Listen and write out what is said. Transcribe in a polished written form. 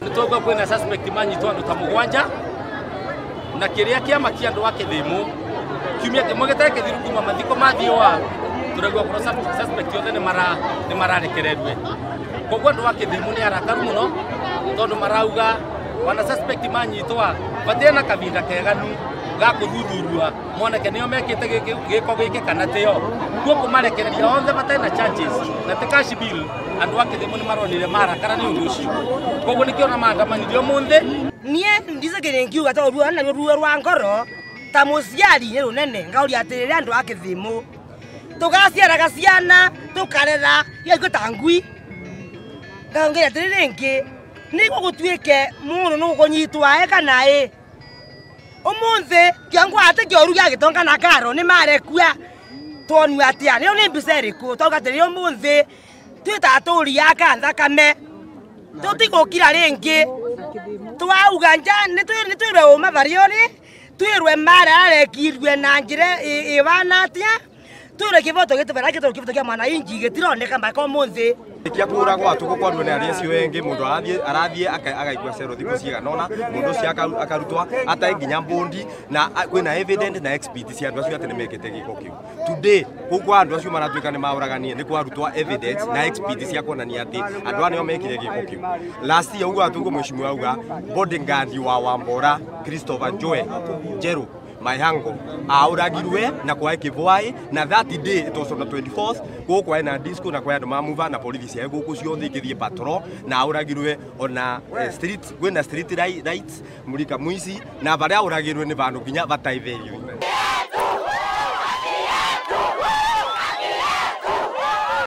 Nitwagwa kwina suspect manyitwo andu ta mugwanja na kiria kiama kia andu a Kithimu kiumia kimwe gitari kithiru kuma mathiko mathioa turaigua korwo suspect othe ni mararekererue. Koguo andu a Kithimu ni arakaru muno tondu marauga wana suspect manyitwa batie na kavinda keganu ga kuthuthurua moneke nio mekite giko giki kana tio. Kuo kumarekereria othe batarĩ na charges na ti cash bill andu a Kithimu ni maronire marakara ni undu ucio. Koguo nikio na maandamanirio munthe. Nie ndicekire ngiuga to ruo na ruo rwa ngoro ta muciari ni runene ngauria atiriri andu a Kithimu tugaciaraga ciana tukarera igaikua ta ngui. Ngaongeria atiriri ringi niguo gutuike mundu nugukunyitwa e kana i umuthi kiongo ati kioru gia gitonga na karo ni marekua twonua atia rio ni mbica iriku twauga atiriri umuthi twi ta aturi a kanthakame tutigukira ringi twauga nja ni twirwe uma variori twirwe mararekirwe na njira iwana atia twirwe kivoto gitubera kitu kivoto kia mwananchi gitironeka mpaka umuthi. Kia kura gwa tuko kwa nä arä acio engä må ndå arathiä agaikua cero thikå cigana ona må ndå ũcio akarutwa atarĩ nginya mbondi na kwĩna evidence na expert cia andũ acio atĩ nĩ mekĩte gĩko kĩu. Today kũu kwa andũ acio maratuĩka nĩ maũraganie nĩ kwarutwa evidence na expert cia kuonania atĩ andũ aya nĩo mekire gĩko kĩu. Last year uguo atugo mheshimiwa auga bodyguard wa Wambora Christopher Njoe Njeru Maihango auragirwe na kwae kivwai na that day it was on the 24th guku kwae na disco na kwae andu mamuva na police cia guku ciothe ikithie patrol na auragirwe ona street kwina street lights murika muici na baria auragirwe ni bandu nginya bataitherio.